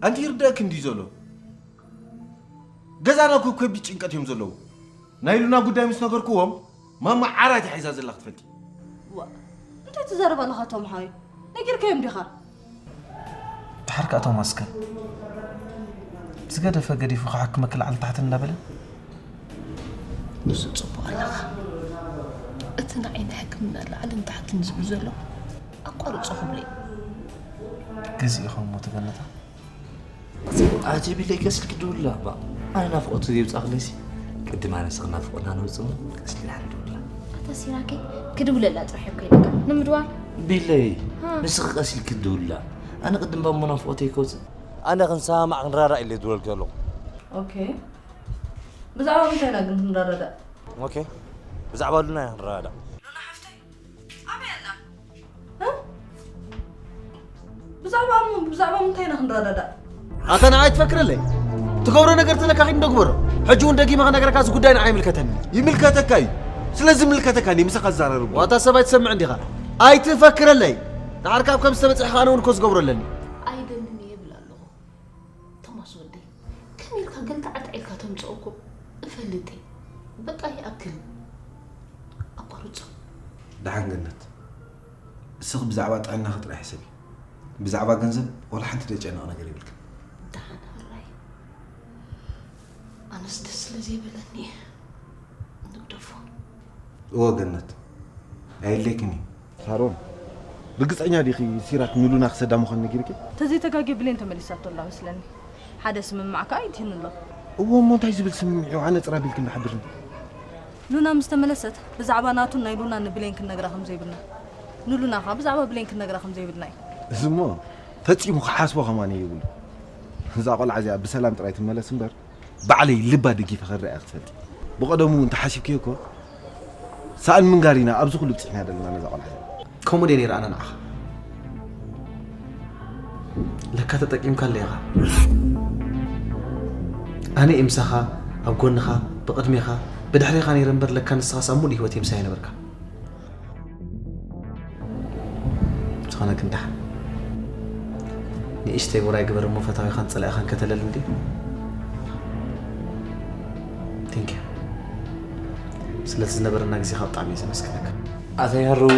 ኣንቲ ይርደእክ እንዲ ዘሎ ገዛና እኮ ከቢድ ጭንቀት እዮም ዘለዉ። ናይ ሉና ጉዳይ ምስ ነገርክዎም ማማ ዓራት ሒዛ ዘላ ክትፈልጢ። ዋ፣ እንታይ ትዛረብ ኣለኻ ቶም ሓወይ? ነጊርካዮም ዲኻ? ድሓር ከኣ ቶማስ ከ ዝገደፈ ገዲፉ ክሓክመኪ ላዕሊ ታሕቲ እንዳበለ ንሱ ጽቡቕ ኣለኻ። እቲ ንዓይ ንሕክምና ላዕልን ታሕትን ዝብል ዘሎ ኣቋርጾ ክብለይ። ግዜ ኢኹም ሞት ገነታ ኣቲ ቢለይ ቀስ ኢልኪ ድውላ እባ። ኣነ ናፍቖት ዘየውጻእክለይሲ ቅድም ኣነ ንስኺ ናፍቖትና ነውጽእ እሞ ቀስ ኢልኪ ድሓር ድውላ። ኣታ ሲራከይ ክድውለላ ጥራሕ እኮ ኢለካ ንምድዋል። ቢለይ ንስኺ ቀስ ኢልኪ ድውላ። ኣነ ቅድም ባሞ ናፍቖተይ ከውጽእ። ኣነ ክንሰማማዕ ክንራዳእ ኢለ ዝደወልኩ ዘለኹ። ኦኬ። ብዛዕባ ምንታይ ኢና ግን ክንረዳዳእ? ኦኬ። ብዛዕባ ሉና ኢና ክንረዳዳእ። ሉና ሓፍተይ ኣበይ ኣላ? እ? ብዛዕባ ሙ- ብዛዕባ ምንታይ ኢና ክንረዳዳእ? ኣታ ንዓይ ትፈክረለይ ትገብሮ ነገር ተለካ ኪድ እንደግበሮ። ሕጂ እውን ደጊመ ክነግረካ እዚ ጉዳይ ንዓይ ይምልከተኒ። ይምልከተካ እዩ። ስለዚ ይምልከተካ እኔ ምሳኻ ዝዛረብ እኮ። ዋታ ሰብ ኣይትሰምዕን ዲኻ? ኣይትፈክረለይ። ድሓር ካብ ከም ዝተበፅሐ ኣነ እውን እኮ ዝገብሮ ኣለኒ። ኣይደልን እየ ይብል ኣለኹ። ቶማስ ወደይ፣ ከመይ ኢልካ ገልጣዕጣዕ ኢልካ ተምፅኦ እኮ እፈልጥ እየ። በቃ ይኣክል። ኣቋርጾ። ደሓን ገነት፣ እስኺ ብዛዕባ ጥዕናኺ ጥራይ ሕሰቢ። ብዛዕባ ገንዘብ ዋላ ሓንቲ ደጨነቕ ነገር የብልክን። ደሓን ሕራይ። ኣነስ ደስ ስለ ዘይበለኒ እየ ንግደፎ። እወ ገነት፣ ኣየድልየክን እዩ። ሳሮን፣ ርግጸኛ ዲኺ ሲራክ ንሉና ክሰዳ ምዃኑ ነጊርኪ? ተዘይተጋግየ ብሌን ተመሊሳቶ ኣላ መስለኒ። ሓደ ስምምዕ ከኣ ይትህን ኣሎ። እወ እሞ እንታይ ዝብል ስምምዕ እዩ? ኣነ ጽራ ቢልኪ እንዳሓብርኒ። ሉና ምስ ተመለሰት ብዛዕባ ናቱን ናይ ሉናን ንብሌን ክንነግራ ከም ዘይብልና፣ ንሉና ከኣ ብዛዕባ ብሌን ክንነግራ ከም ዘይብልና እዩ። እዚ እሞ ፈጺሙ ክሓስቦ ከማን የብሉ። እዛ ቆልዓ እዚኣ ብሰላም ጥራይ ትመለስ እምበር ባዕለይ ልባ ደጊፈ ከረኣያ ክትፈልጢ። ብቐደሙ እውን ተሓሲብክዮ እኮ ሳእን ምንጋር ኢና ኣብዚ ኩሉ ብጺሕና ዘለና ነዛ ቆልዓ እዚኣ። ከምኡ ድየ ነይረ ኣነ ንዓኻ? ለካ ተጠቂምካለይ ኢኻ። ኣነ እየ ምሳኻ፣ ኣብ ጎንኻ፣ ብቕድሜኻ፣ ብድሕሬኻ ነይረ እምበር ለካ ንስኻስ ኣብ ሙሉእ ህይወተይ ምሳይ ኣይነበርካን። ዝኾነ ግን ደሓን ንእሽተይ ውራይ ግበር እሞ ፈታዊኻን ጸላኢኻን ከተለሊ እንድዩ። Thank you ስለቲ ዝነበረና ግዜኻ ብጣዕሚ እየ ዘመስግነካ። ኣታ ያረው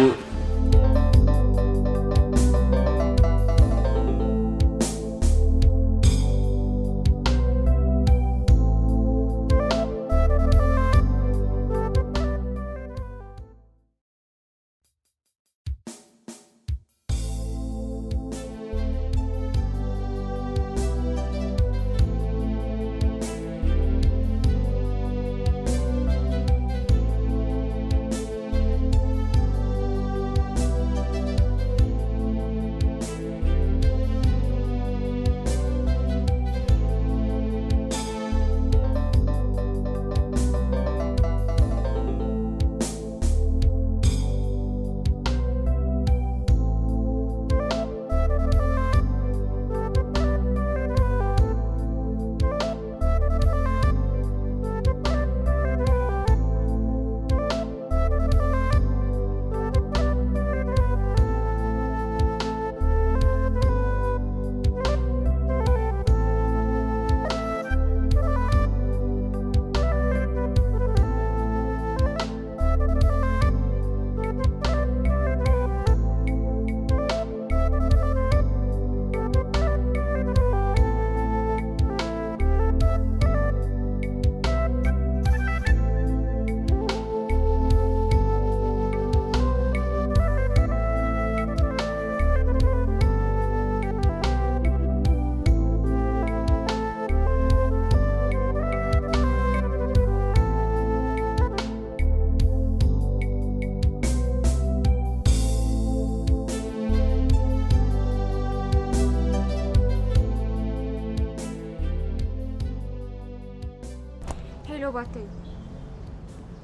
ሄሎ ባተይ፣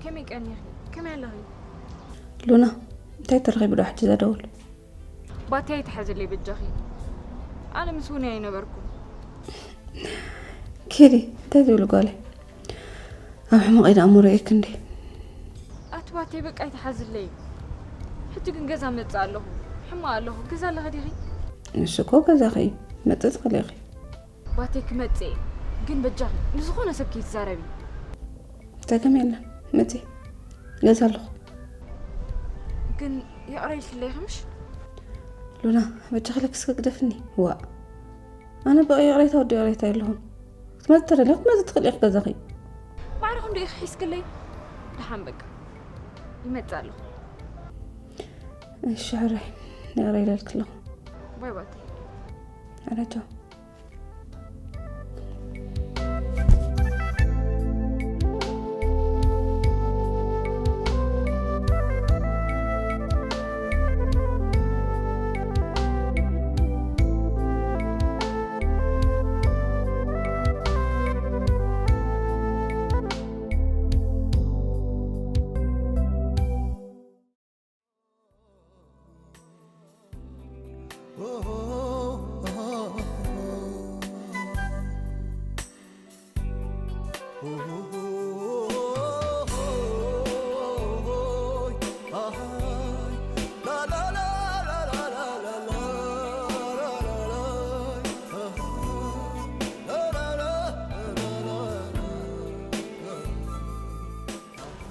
ከመይ ቀኒኺ? ከመይ ኣለኺ? ሉና፣ እንታይ ተረኺቡ ዶ ሕጂ ዘደውል? ባተይ ኣይትሓዝለይ በጃኺ። ኣነ ምስ ውኒ ኣይነበርኩን። ኪዲ፣ እንታይ ትብሊ ጓለይ? ኣብ ሕመቕ ኢለ እሞ ርእየኪ እንዴ? ኣቲ ባተይ በቃ ኣይትሓዝለይ። ሕጂ ግን ገዛ መጽእ ኣለኹ። ሕማቕ ኣለኹ። ገዛ ኣለኺ ዲኺ? ንሱ እኮ ገዛኺ እዩ። መጽእ ትኽእሊ ኢኺ። ባቴ ክመጽእ እየ፣ ግን በጃኺ ንዝኾነ ሰብ ከይትዛረቢ። ጸገም የለን፣ መጺእ ገዛ ኣለኹ። ግን ይቕረ ኢልክለይ ኢኺ ምሽ? ሉና፣ በጃኺ ለክስኪ ግደፍኒ። ዋእ፣ ኣነ ብቐይ ይቕሬታ ወዲ ይቕሬታ የለኹን። ክትመጽእ ተደልያ ክትመጽእ ትኽእል ኢኺ ገዛኺ። ማዕረ ክንዱ ኢኺ ሒዝክለይ? ደሓን በቃ ይመጽእ ኣለኹ። እሺ ሕራይ፣ ይቕረ ኢለልኪ ኣለኹ። ባይ ባቴ። ሕራይ ቻው።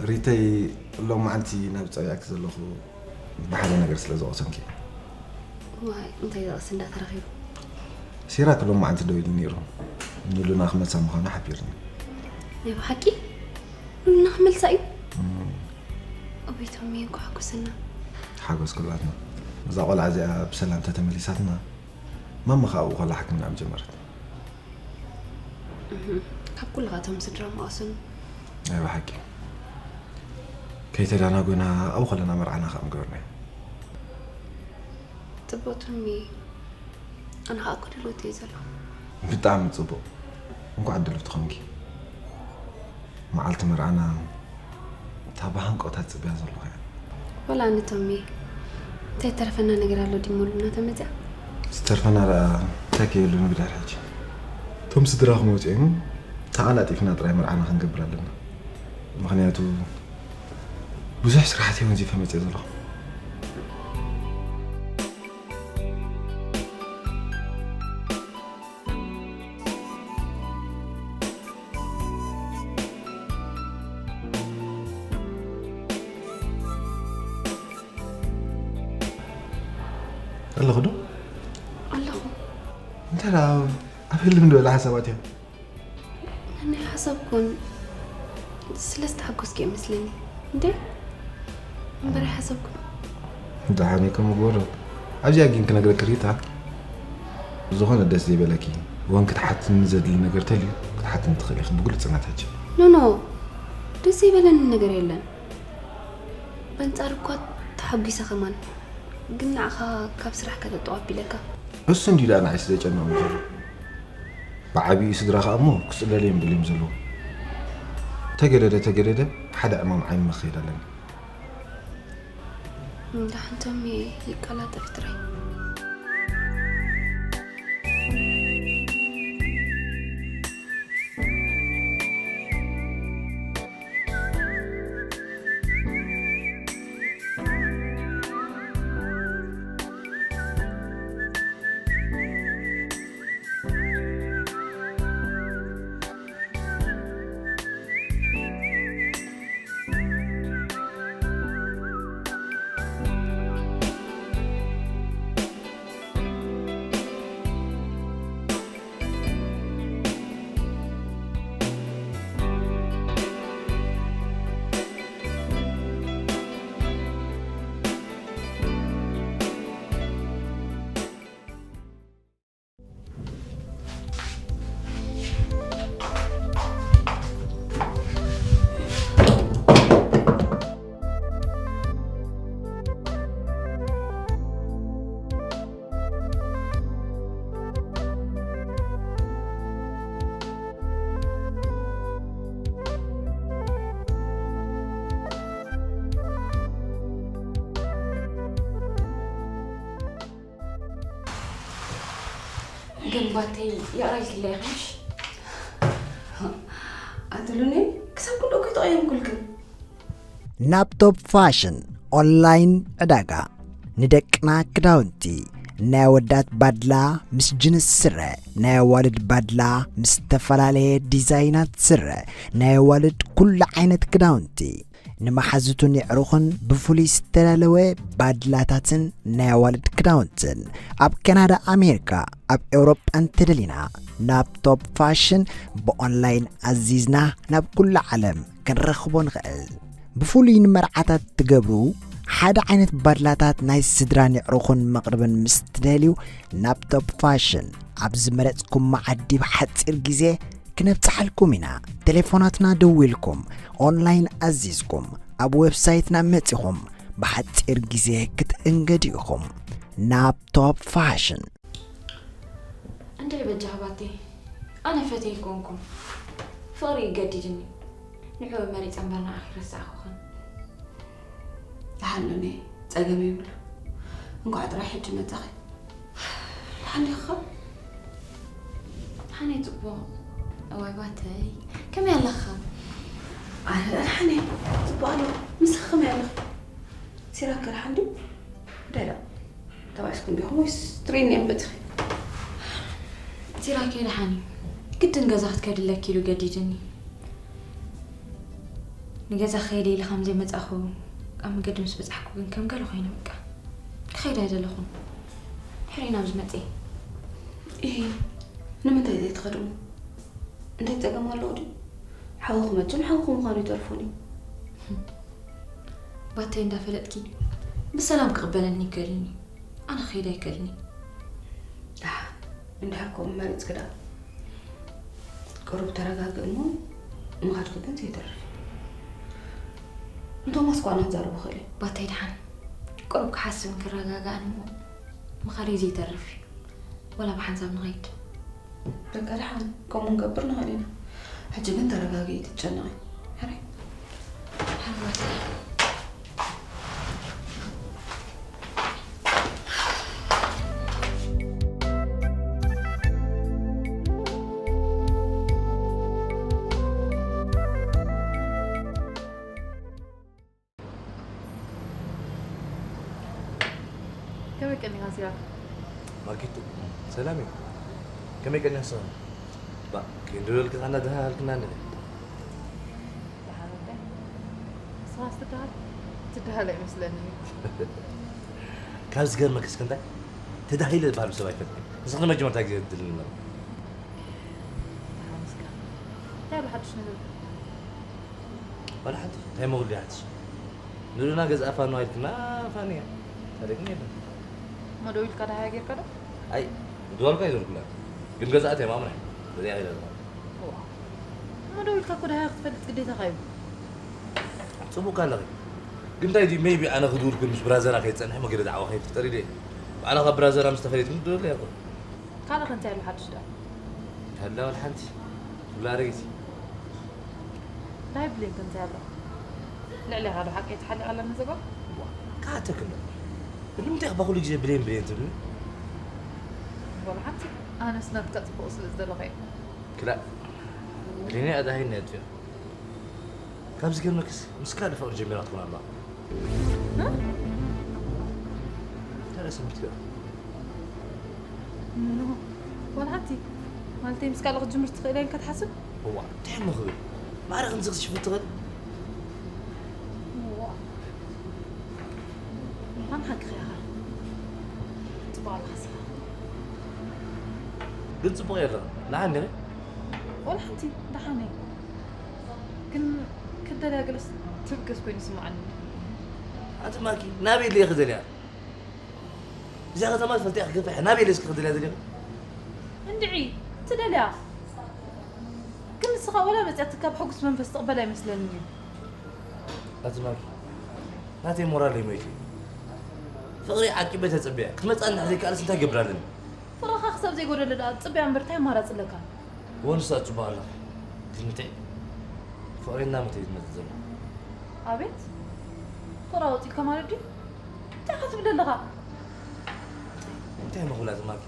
ሪተይ፣ ሎማዓንቲ ናብ ጸዊዐኪ ዘለኹ ብሓደ ነገር ስለ ዝቐሰንኪ። ዋይ እንታይ ዘቕስ እንዳተረኺቡ። ሲራክ ሎማዓንቲ ደዊሉ ነይሩ፣ ንሉና ክመልሳ ምዃኑ ሓቢርኒ። ናይ ብሓቂ ሉና ክመልሳ እዩ። እቤቶም እየ እንኳ ሓጎሰና። ሓጎስ ኩላትና። እዛ ቆልዓ እዚኣ ብሰላም ተተመሊሳትና፣ ማማ ከዓ ኣብኡ ከላ ሕክምና ምጀመረት። ካብ ኩልኻቶም ስድራ መቐሱን ናይ ብሓቂ ከይተዳናጎና ኣብኡ ከለና መርዓና ከዓ ምገበርናዮ። ጽቡቅ ቶሚ። ኣነ ከዓ እኮ ድልውቲ እየ ዘለኹ። ብጣዕሚ ጽቡቅ። እንኳዕ ድልውቲ ኾንኪ። መዓልቲ መርዓና እታ ብሃንቀውታ ትጽብያ ዘለኹ እያ። ወላ ኣነ ቶሚ እንታይ ተረፈና ነገር ኣሎ ድሞ ሉና ተመፅያ? ዝተርፈና ደኣ እንታይ ከየሉ ንግደር ሕጂ። እቶም ስድራ ክመፁ እዮም። ተኣላጢፍና ጥራይ መርዓና ክንገብር ኣለና። ምኽንያቱ ብዙሕ ስራሕቲ ወንዚፈ መፅየ ዘለኹ። ኣለኹ ዶ? ኣለኹ። እንታይ ደኣ ኣብ ህልም ዝበላ ሓሳባት እዮም። ናይ ሓሳብኩን ስለ ዝተሓጎስኪ ይመስለኒ። እንዴ እምበር ሓሳብኩን ደሓን እየ ከምኡ ግበሮ። ኣብዚኣ ግን ክነግረኪ ሪታ፣ ዝኾነ ደስ ዘይበለኪ ወን ክትሓትኒ ዘድሊ ነገር ተልዩ ክትሓትኒ ትኽእል ኢኺ ብግልጽ እናተሐጀ። ኖ ኖ፣ ደስ ዘይበለኒ ነገር የለን። በንጻር እኳ ተሓጒሰ ከማን፣ ግን ንዓኻ ካብ ስራሕ ከተጠው ኣቢለካ። እሱ እንዲዩ ደኣ ንዓይስ ዘጨንቖኒ ዘሎ። ብዓቢኡ ስድራ ከኣ እሞ ክጽለልዮም ደልዮም ዘለዉ። ተገደደ ተገደደ ሓደ ዕማም ዓይኒ መኸይድ ኣለኒ። ደሓንቶም ይቀላጠፍ ጥራይ። ግን ባተይ ይቕረ ኢልክለይ ኢኺ ምሽ? ኣትሉኒ ክሳብ ኩሉ እኮ ተቐየምኩልክን። ናብ ቶፕ ፋሽን ኦንላይን ዕዳጋ ንደቅና ክዳውንቲ ናይ ኣወዳት ባድላ ምስ ጅንስ ስረ፣ ናይ ኣዋልድ ባድላ ምስ ዝተፈላለየ ዲዛይናት ስረ፣ ናይ ኣዋልድ ኩሉ ዓይነት ክዳውንቲ፣ ንመሓዙትን የዕሩኽን ብፍሉይ ዝተዳለወ ባድላታትን ናይ ኣዋልድ ክዳውንትን ኣብ ካናዳ፣ ኣሜሪካ፣ ኣብ ኤውሮጳ እንተደሊና ናብ ቶፕ ፋሽን ብኦንላይን ኣዚዝና ናብ ኩሉ ዓለም ክንረኽቦ ንኽእል። ብፍሉይ ንመርዓታት ትገብሩ ሓደ ዓይነት ባድላታት ናይ ስድራን የዕሩኽን መቕርብን ምስ ትደልዩ ናብ ቶፕ ፋሽን ኣብ ዝመረጽኩሞ ዓዲ ብሓጺር ግዜ ክነብጽሓልኩም ኢና። ቴሌፎናትና ደዊልኩም ኦንላይን ኣዚዝኩም ኣብ ዌብሳይትና መጺኹም ብሓጺር ግዜ ክትእንገዱ ኢኹም። ናብ ቶፕ ፋሽን። እንታይ በጃ ባቴ፣ ኣነ ፈትየ ኣይኮንኩን፣ ፍቕሪ እዩ ገዲድኒ። ንዕኡ መሪጸ እምበር ንዓኺ ረሳዕኩኽን። ደሓን ሉኒ፣ ጸገም የብሉ። እንኳዕ ጥራይ ሕጂ መጻኺ። ደሓን ዲኺ? ደሓን እየ ጽቡቕ። እዋይ ባተይ፣ ከመይ ኣለኻ? ኣነ ደሓን እየ፣ ጽቡቕ ኣለኹ። ንስኺ ከመይ ኣለኺ? ሲራክ ከ ደሓን ድዩ? እንታይ ደኣ? ተባኢስኩም ዲኹም ወይስ ትሪእኒ እምበትኺ? ሲራክ ደሓን እዩ። ግድን ገዛ ክትከዲ ኣለኪ ኢሉ ገዲድኒ። ንገዛ ክኸይድ ኢለ ከም ዘይመጻኹ ኣብ መገዲ ምስ በጻሕኩ ግን ከም ገለ ኮይነ በቃ። ክኸይድ ኣይደለኹን። ድሕሪ ናብ ዝመጽእ። ኢሂ፣ ንምንታይ ዘይትኸድዎ? እንታይ ጸገም ኣለዎ ድዩ? ሓውኺ መቸም ሓውኺ ምዃኑ ይተርፎን እዩ። ባተይ እንዳፈለጥኪ ብሰላም ክቕበለኒ ይከልኒ። ኣነ ክኸይድ ኣይከልኒ። ደሓን፣ እንድሕር ከምኡ መሪጽኪ ደኣ። ቁሩብ ተረጋግእ እሞ ምኻድኪ ግን ዘይተርፍ። ንቶማስ እኳ ኣነ ክዛረቦ ክእል እየ። ባተይ ደሓን ቁሩብ ክሓስብን ክረጋጋእን እሞ ምኻደይ ዘይተርፍ እዩ። ወላ ብሓንሳብ ንኸይድ። በቃ ደሓን ከምኡ ንገብር ንኽእል ኢና። ሕጂ ግን ተረጋግኢ፣ ትጨነቒ። ሕራይ። ከመይ ቀኒኻ ሲራክ? ማኪቱ፣ ሰላም እዩ። ከመይ ቀኒኻ ንስኻ? ባ፣ ክንድወልካ እንዳተሃሃልክና ንብል። ደሓን ወደይ። ንስኻስ ትደሃል? ትደሃል ኣይመስለንን እዩ። ካብ ዝገርመክስ ክንታይ ተዳሂለ ዝበሃል ሰብ ኣይፈልጥን። ንስኺ ንመጀመርታ ግዜ ትድልኒ ኣለኹ። ደሓን እስከ። እንታይ ኣሎ ሓድሽ ነገር? ዋላ ሓንቲ እንታይ መጉልያ ሓትሽ ንሉና ገዝኣ ፋኖ ኢልክና ፋንያ ታደግን የለን እሞ ደው ኢልካ ደሃያ ጌርካ ዶ? ኣይ ምድዋልኳ ኣይዞንኩላ ግን ገዝኣት እያ ማምና ገዚኣ ኢለ ኣለኹ እዋ እሞ ደው ኢልካ እኮ ደሃያ ክትፈልጥ ግዴታኻ እዩ ፅቡቅ ኣለኺ ግን እንታይ ድዩ ሜይቢ ኣነ ክድውል ኩን ምስ ብራዘራ ከይፀንሐ መገዲ ዳዕዋ ከይፍጠር ኢለ ባዕላ ካብ ብራዘራ ምስ ተፈለይት ምድወል እያ እኮ ካልእ ከ እንታይ ኣሎ ሓድሽ ደኣ? እንተሃላ ዋላ ሓንቲ ትብላ ኣረጊት ናይ ብሌን ከ እንታይ ኣሎ? ልዕሌኻ ዶ ሓቀይ ተሓሊቓ ኣላ ነዛ ጓል? ከሓተክ ኣሎ ንምንታይ ኢኻ ኩሉ ግዜ ብሌን ብሌን ትብልኒ ዋላ ሓንቲ ኣነስ ናትካ ፅቡቕ ስለ ዝደለኹ እየ ክላእ ብሌን እያ ዳሂን እያ ትብል ካብ ዝገርመክስ ምስ ካልእ ፍቕሪ ጀሚራ ትኾን ኣለዋ እንታይ ደኣ ስምዒት ገይሩ ኖ ዋላ ሓንቲ ማለተይ ምስ ካልእ ክትጅምር ትኽእል እያ ኢልካ ትሓስብ? እዋ እንታይ እሞ ክብል ማዕረ ከምዚ ክትሽፍት ትኽእል እዋ ምዃን ሓቅኻ ኢኻ ጽቡቕ ኣለኻ ስኻ ግን ጽቡቕ የለኽን ደሓን ዲኺ ዋላ ሓንቲ ደሓን እየ ግን ክትደልያ ገለስ ትብገስ ኮይኑ ይስምዓኒ ኣቲ ማኪ ናበይ ኢለ እየ ክደልያ እዚኣ ከተማ ትፈልጥያ ክገፍሕ ናበይ ኢለ እስኪ ክደልያ ደሊኺ እንድዒ ትደልያ ግን ንስኻ ወላ መፅያትካ ብሕጉስ መንፈስ ትቕበል ኣይመስለንን እዩ ኣቲ ማኪ ናተይ ሞራል እዩ ሞይቱ ፍቕሪ ዓቂበ ተጸቢያ ክትመጽኣ እንድሕር ዘይከኣለስ እንታይ ገብር ኣለኒ ፍቕርኻ ክሳብ ዘይጎደለ ደኣ ትጽበያ እምበር እንታይ ኣማራጺ ኣለካ እወ ንሳ ጽቡቕ ኣለኺ ግን እንታይ ፍቕሪ እናመተ እዩ ዝመጽእ ዘሎ ኣቤት ፍቕሪ ኣወጺእካ ማለት ድዩ እንታይ ኢኻ ትብል ኣለኻ እንታይ መኽብላ ትማኪ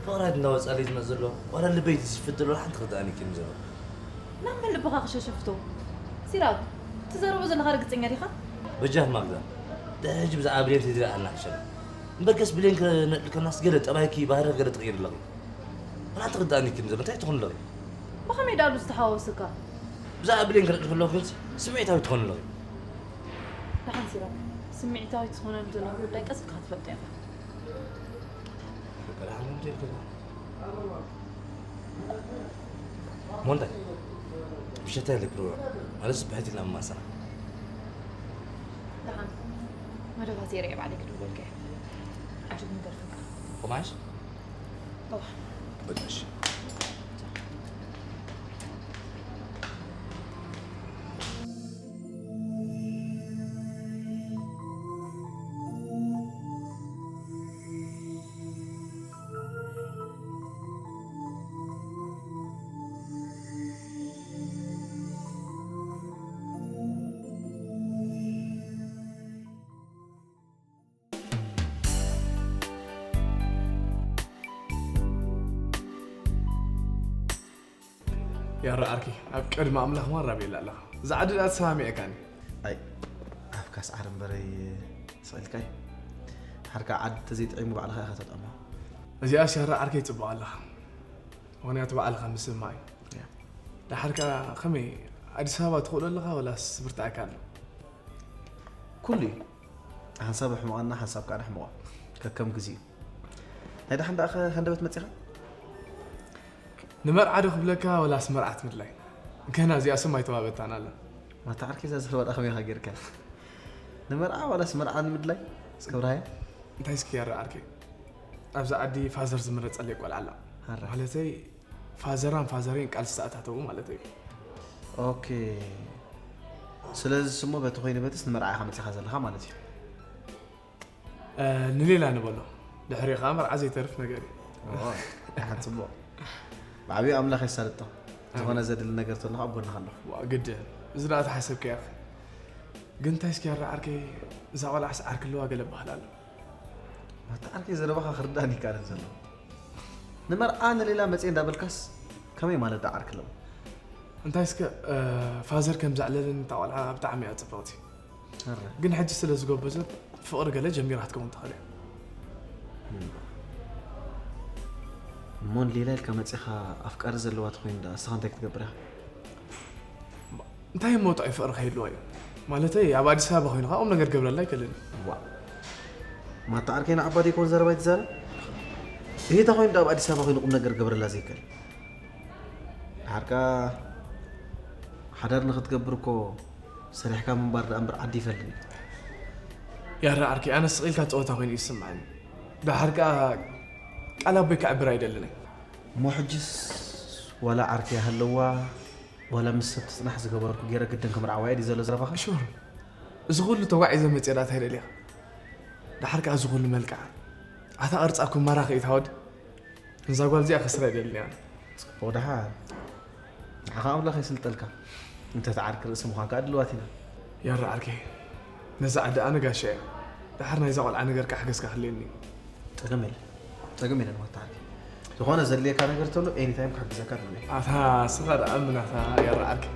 ፍቕራይ እናወጻለይ ዝመጽእ ዘሎ ዋላ ልበይ ዝሽፍት ዘሎ ሓንቲ ክርድኣኒ ይክእል ዘሎ ናብ መን ልብኻ ክሸሸፍቶ ሲራክ ትዘረቦ ዘለኻ ርግጸኛ ዲኻ በጃኽ ማግዳ ሕጂ ብዛዕባ ብሌን ተይትሪኣልና ሕሸና። እምበርከስ ብሌን ከነዕልከናስ ገለ ጠባይኪ ባህርኺ ገለ ትቕይሪ ኣለኺ። ኣነ ኣንተ ክዳኣኒ ክን ዘሎ እንታይ ትኾን ኣለኺ? ብኸመይ ዳሉ ዝተሓዋወሰካ? ብዛዕባ ብሌን ክነዕልከ ኣለኹ ክንስ ስምዒታዊ ትኾን ኣለኺ። ደሓን ሲራክ፣ ስምዒታዊ ትኾነሉ ዘለኹ ጉዳይ ቀስ ኢልካ ክትፈልጦ ኢኻ። በቃ ደሓን እንዴ ከዛ። ሞንታይ? ምሸታ ያለ ፕሮግራም ማለት ስብሐት ኢልና ማሰና። ደሓን መደባት የርኢ ባዕለይ ክድውለልካ እየ። ሕጂ ግን ገርፈካ። ኮማሽ? እዋ። በቃ እሺ። ያረ ዓርኪ፣ ኣብ ቅድሚ ኣምላኽ ማራ ቤላ ኣለኻ። እዛ ዓዲ ደኣ ተሰማሚዐካኒ። ኣይ፣ ኣፍካስ ዓር እምበረይ ስቕ ኢልካይ። ሓርካ ዓዲ ተዘይጥዒሙ ባዕልኻ ኢኻ ተጥዕሞ። እዚኣስ ያረ ዓርከይ ጽቡቕ ኣለኻ። ምኽንያቱ ባዕልኻ ምስማዕ እዩ። ያ። ደሓር ከኣ ከመይ፣ ኣዲስ ኣበባ ትኽእሎ ኣለኻ ወላስ ብርታዕካ ኣሎ? ኩሉ እዩ። ሓንሳብ ኣሕምቐና፣ ሓንሳብ ከኣ ነሕምቖ። ከከም ግዜኡ። ናይ ደሓን ደኣ ከ ሃንደበት መጺኻ? ንመርዓ ዶ ክብለካ ወላስ መርዓት ምድላይ? ገና እዚኣ ስም ኣይተዋበታን ኣላ። ማታ ዓርከይ እዛ ዘረባ ደኣ ከመይ ኢኻ ጌርካ? ንመርዓ ዋላስ መርዓ ንምድላይ? እስከ ብርሃያ። እንታይ እስኪ ያረ ዓርከይ? ኣብዚ ዓዲ ፋዘር ዝምረጸለይ ቆልዓ ኣላ። ኣረ። ማለተይ ፋዘራን ፋዘረይን ቃል ዝተኣታተዉ ማለተይ እዩ። ኦኬ። ስለዚ ስሞ በቲ ኮይኑ በትስ ንመርዓ ኢኻ መጺኻ ዘለኻ ማለት እዩ። እ፣ ንሌላ ንበሎ። ድሕሪኡ ኸዓ መርዓ ዘይተርፍ ነገር እዩ። ኦ፣ ደሓን ጽቡቕ። ብዓብዩ ኣምላኽ የሳልጦ። ዝኾነ ኣሜን። ዘድሊ ነገር ተሎ ኸዓ ኣብ ጎንኻ ኣለኹ። ዋ፣ ግድን። እዚ ደኣ ተሓሰብካዮ። ግን እንታይ እስኪ ኣረ ዓርከይ፣ እዛ ቆልዓስ ዓርኪ ኣለዋ ገለ በሃል ኣሎ። ማታ ዓርከይ ዘረባኻ ክርዳእኒ ይከኣልን ዘሎ። ንመርዓ ንሌላ መጽየ እንዳበልካስ ከመይ ማለት ደኣ ዓርኪ ኣለዋ? እንታይ እስከ፣ እ፣ ፋዘር ከም ዘዕለልን እታ ቆልዓ ብጣዕሚ እያ ጽብቕቲ። ኣረ። ግን ሕጂ ስለ ዝጎበዘት ፍቕሪ ገለ ጀሚራ ክትከውን ትኽእል እያ። እም። እሞ ንሌላ ኢልካ መጺኻ ኣፍቃሪ ዘለዋ ተኾይኑ ደኣ ንስኻ እንታይ ክትገብር ኢኻ? እንታይ እሞ ጥዑይ ፍቕሪ ከይህልዋ እዩ? ማለተይ ኣብ ኣዲስ ኣበባ ኮይኑ ኸዓ ቁም ነገር ገብረላ ኣይክእልን እዩ። ዋእ። ማታ ዓርከይ ንዓባ ደይኮን ዘረባ ይትዛረብ? እሂ ተኾይኑ ደኣ ኣብ ኣዲስ ኣበባ ኮይኑ ቁም ነገር ገብረላ ዘይክእል? ደሓር ከኣ ሓዳር ንኽትገብር እኮ ሰሪሕካ ምንባር ደኣ እምበር ዓዲ ይፈልን እዩ። ያረ ዓርከይ፣ ኣነ ስቕ ኢልካ ጸወታ ኮይኑ እዩ ዝስምዓኒ። ደሓር ከኣ ቃል ኣቦይ ከዕብር ኣይደልን እየ። እሞ ሕጅስ ዋላ ዓርኪ ይሃለዋ፣ ዋላ ምስ ሰብ ትጽናሕ ዝገበርኩ ገይረ ግድን ክምርዓዋ እየ ድዩ ዘሎ ዘረባኻ? ሹር። እዚ ኩሉ ተጓዒዘ መጽየ ደኣ እንታይ ደሊኻ? ደሓር ከኣ እዚ ኩሉ መልክዓ። ኣታ ቅርጻ እኮ ማራኺ እዩ ታወድ። ነዛ ጓል እዚኣ ከስራ ኣይደልን እየ። ጽቡቕ ደሓን። ንዓኻ ኣምላኽ የስልጠልካ። እንተ ትዓርኪ ርእሲ ምዃን ከኣ ድልዋት ኢና። ያረ ዓርከይ፣ ነዛ ዓዲ ኣነ ጋሻ እየ። ደሓር ናይዛ ቆልዓ ነገር ከኣ ሓገዝካ ክህልየኒ እዩ። ጸገም የለን። ጸገም የለን ማታ ዓርከይ። ዝኾነ ዘድልየካ ነገር ተሎ ኤኒ ታይም ክሕግዘካ ድሉው እየ። ኣታ ንስኻ ደኣ እምናታ ያረ ዓርከይ።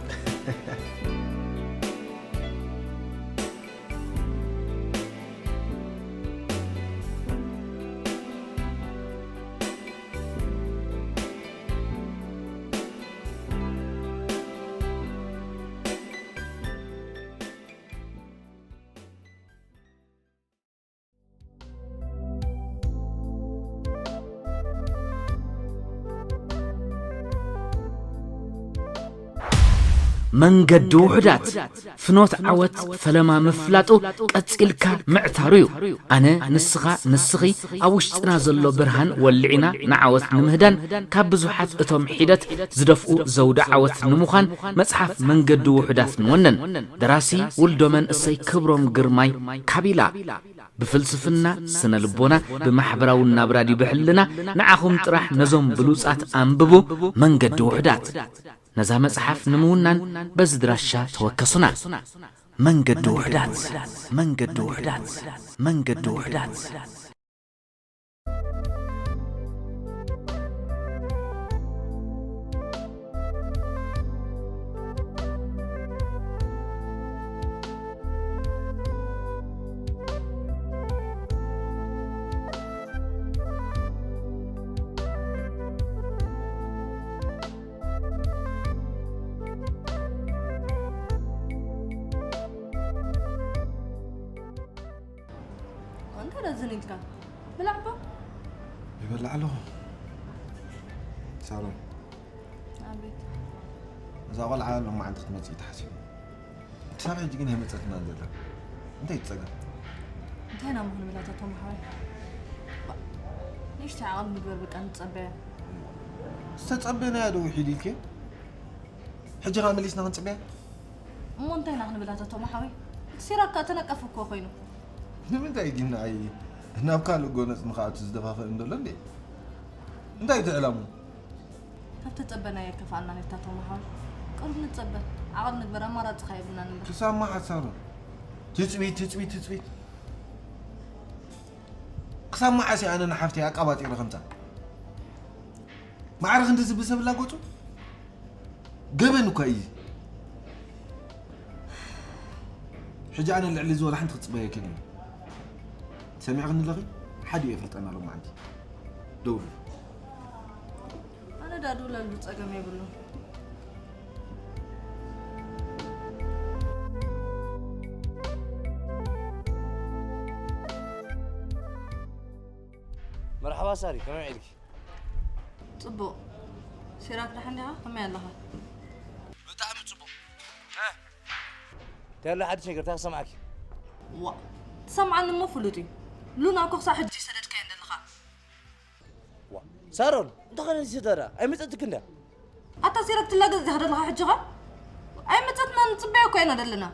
መንገዲ ውሑዳት፣ ፍኖት ዓወት ፈለማ ምፍላጡ ቀጺልካ ምዕታሩ እዩ። ኣነ፣ ንስኻ፣ ንስኺ ኣብ ውሽጥና ዘሎ ብርሃን ወሊዕና ንዓወት ንምህዳን ካብ ብዙሓት እቶም ሒደት ዝደፍኡ ዘውዲ ዓወት ንምዃን መጽሓፍ መንገዲ ውሑዳት ንወነን። ደራሲ ውልዶ መንእሰይ ክብሮም ግርማይ ካቢላ። ብፍልስፍና፣ ስነ ልቦና፣ ብማሕበራዊ ናብራ ድዩ ብሕልና፣ ንዓኹም ጥራሕ ነዞም ብሉጻት ኣንብቡ። መንገዲ ውሑዳት። ነዛ መጽሓፍ ንምውናን በዚ ድራሻ ተወከሱና። መንገዲ ውሑዳት፣ መንገዲ ውሑዳት፣ መንገዲ ውሑዳት። እዝን ኢልካ ብላዕባ። ይበልዕ ኣለኹ። ሳሮን፣ ኣቤት። እዛ ቆልዓ ሎማዓንቲ ክትመፅእ ተሓሲቡ። ክሳብ ሕጂ ግን ኣይመፀትናን ዘላ። እንታይ ትፀገም? እንታይ ኢና ምኽንብላታ ቶም ሓወይ? ንእሽተይ ዓቕሊ ንግበር፣ በቃ ንፀበያ። ዝተፀበናያ ዶ ውሒድ ኢልኪ? ሕጂ ኸዓ መሊስና ክንፅበያ? እሞ እንታይ ኢና ክንብላታ ቶም ሓወይ? እቲ ሲራክ ከኣ ተነቀፍ እኮ ኮይኑ። ንምንታይ ግን ንዓይ ናብ ካልእ ጎነፅ ንኽኣቱ ዝደፋፍእን ዘሎ እንዴ? እንታይ እቲ ዕላሙ? ካብ ተጸበናዮ ኣይከፍኣናን እታ ተማሃሩ። ቅሩብ ንጸበ፣ ዓቐብ ንግበር፣ ኣማራጺ ከ የብልናን እምበር። ክሳብ መዓስ ሳሮን? ትጽቢት፣ ትጽቢት፣ ትጽቢት። ክሳብ መዓስ እየ ኣነ ንሓፍተይ ኣቃባጢረ ከምዛ? ማዕረ ክንድዚ ብሰብ ላጎጹ? ገበን እኳ እዩ። ሕጂ ኣነ ልዕሊ እዚ ወላ ሓንቲ ክትጽበየክን እየ። ሰሚዕኽኒ ኣለኺ? ሓዲኡ የፍልጠና ሎማዓንቲ። ደውሉ። ኣነ ዳኣ ድውለሉ ጸገም የብሉን። መርሓባ ሳሪ፣ ከመይ ውዒልኪ? ጽቡቕ። ሲራክ ደሓን ዲኻ? ከመይ ኣለኻ? ብጣዕሚ ጽቡቕ። እ? እንታይ ኣሎ ሓድሽ ነገር? እንታይ ክሰምዓኪ? ዋ፣ ትሰምዓኒ እሞ ፍሉጥ እዩ። ሉና እኮ ክሳብ ሕጂ ይሰደድካየን ዘለኻ። ዋ፣ ሳሮን፣ እንታይ ኾነ ዝሰደዳ? ኣይመጸትክን ድያ? ኣታ ሲራክ ትላገጽ ዲኻ ዘለኻ ሕጂ ኸ? ኣይመጸትናን፣ ንጽበያ እኮ ኢና ዘለና።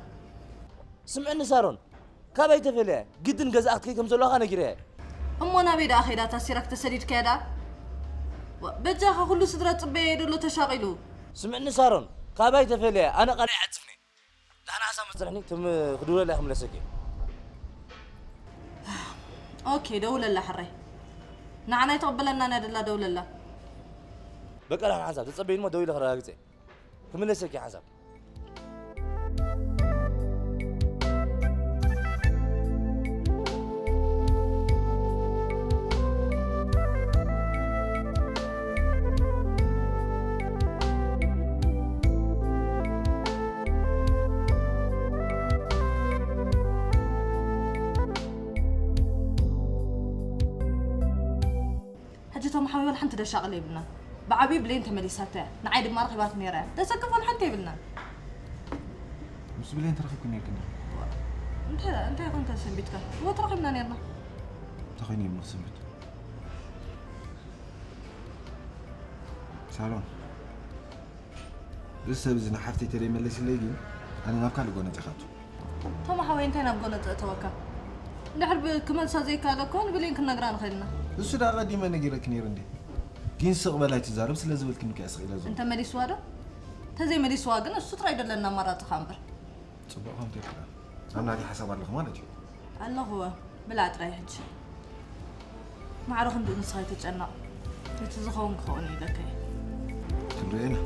ስምዕኒ ሳሮን፣ ካባይ ተፈልያ ግድን ገዛኣ ክትከይ ከም ዘለኻ ነጊረያ። እሞ ናበይ ደኣ ከይዳ እታ ሲራክ ተሰዲድካያ ደኣ? ዋ፣ በጃኻ ኩሉ ስድራ ጽበያ እዩ ደሎ ተሻቒሉ። ስምዕኒ ሳሮን፣ ካባይ ተፈልያ ኣነ ቃለይ ዓጽፍኒ። ደሓን ሓሳብ መጽርሕኒ፣ ትም ክድውለላ ክምለሰኪ። ኦኬ፣ ደውለላ ሕራይ። ንዓና ኣይትቕበለናን እያ ደላ፣ ደውለላ። በቃ ደሓን ሓሳብ፣ ተጸበይኒ እሞ ደዊለ ክረጋግጸ። ክምለሰኪ ሓሳብ። ሕጂ እቶም ሓወይ ዋላ ሓንቲ ደሻቕል የብልናን። ብዓብዩ ብሌን ተመሊሳቶ እያ። ንዓይ ድማ ረኺባት ነይራ እያ። ደሰክፍ ዋላ ሓንቲ የብልናን። ምስ ብሌን ተረኺብኩ ነይርክን ዶ? እንታይ እንታይ ኮንካ ሰንቢትካ? እወ ተረኺብና ነይርና። እንታይ ኮይኑ እዩ ንኽሰንብት? ሳሮን፣ እዚ ሰብ እዚ ንሓፍተይ ተደይመለስለይ ግን ኣነ ናብ ካልእ ጎነጽ ይኸቱ። ቶም ሓወይ እንታይ ናብ ጎነጽ እተወካ? እንድሕር ብ- ክመልሳ ዘይከኣለ እኮ ንብሌን ክንነግራ ንኽእል ኢና። እሱ ደኣ ቀዲመ ነጊረኪ ነይረ እንዴ? ግን ስቕ በል ኣይትዛረብ ስለ ዝበልክኒ እኮ እየ ስቕ ኢለ ዘሎ። እንተ መሊስዋ ዶ? እንተዘይመሊስዋ ግን እሱ ጥራይ ደለና ኣማራጺ ከኣ እምበር። ጽቡቕ ከምቲ ኢልካ ኣብ ናተይ ሓሳብ ኣለኺ ማለት እዩ። ኣለኹ እወ፣ ብላዕ ጥራይ ሕጂ። ማዕረ ክንድኡ ንስኻ ኣይትጨነቕ። እቲ ዝኸውን ክኸውን እዩ ኢለካ እየ። ክንሪኦ ኢና።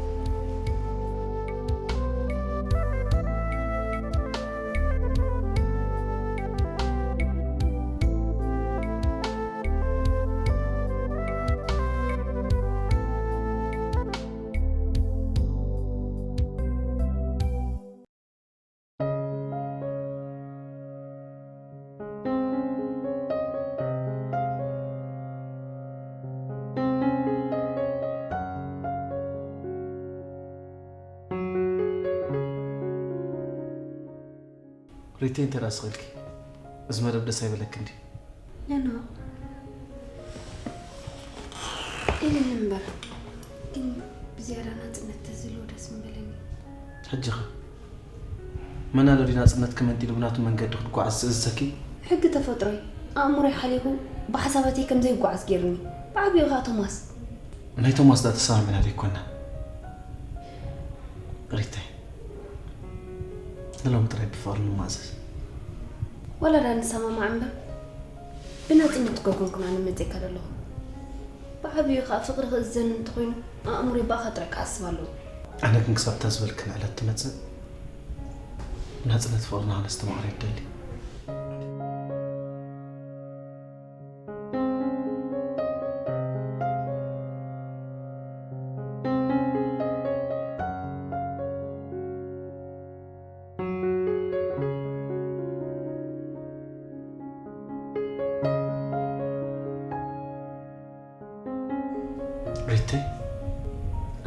ሪተይ እንተ ደኣ ስቕ ኢልኪ፣ እዚ መደብ ደስ ኣይበለክን ድዩ? ኖ፣ ኢሉኒ እምበር፣ ግን ብዝያዳ ናጽነት ተዝህልዎ ደስ ምበለኒ። ሕጂ ኸ? መን ኣሎ ድዩ ናጽነትኪ መንጢሉ ብናቱ መንገዲ ክትጓዓዝ ዝእዝዘኪ? ሕጊ ተፈጥሮ'ዩ። ኣእምሮይ ሓሊኹ ብሓሳባተይ ከም ዘይጓዓዝ ገይሩኒ። ብዓቢኡ ኸኣ ቶማስ። ናይ ቶማስ ደኣ ተሰማሚዕና ዘይኮና? ሪተይ፣ ንሎሚ ጥራይ ብፍቕሪ ንማእዘዝ። ዋላ ደኣ ንሰማማዕ እምበር፣ ብናጽነት እኮ ኣይኮንኩን ኣነ መጺእካ ዘለኹ። ብዓቢኡ ኸኣ ፍቕሪ ክእዝዘኒ እንተኾይኑ፣ ኣእምሮይ ብኣኻ ጥራይ ክሓስብ ኣለዎ። ኣነ ግን ክሳብ እታ ዝበልክኒ ዕለት ትመጽእ፣ ብናጽነት ፍቕርና ክነስተማቕር እየ ዝደሊ። ሪተይ፣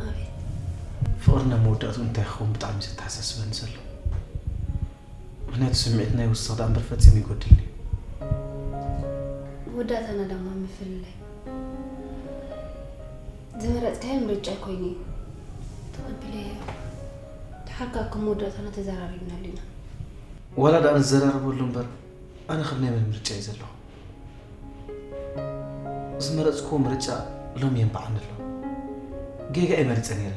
ኣቤት። ፍቕርና መወዳእትኡ እንታይ ክኸውን ብጣዕሚ ዘተሓሳስበኒ ዘሎ። ምኽንያቱ ስምዒትና ይውስኽ ደኣ እምበር ፈጺሙ ይጎድልኒ። መወዳእታና ደማ ምፍልላይ ዝመረጽካዮ ምርጫ ኮይኑ እዩ። ተቐቢለዮ። ድሓር ከኣ ከም መወዳእታና ተዘራሪብናሉ ኢና። ዋላ ደኣ ንዘራረበሉ እምበር ኣነ ከም ናይ መን ምርጫ እዩ ዘለኹ? ዝመረጽክዎ ምርጫ ሎሚ የንብዓኒ ኣሎ። ጌጋ እየ መሪጸ ነይረ።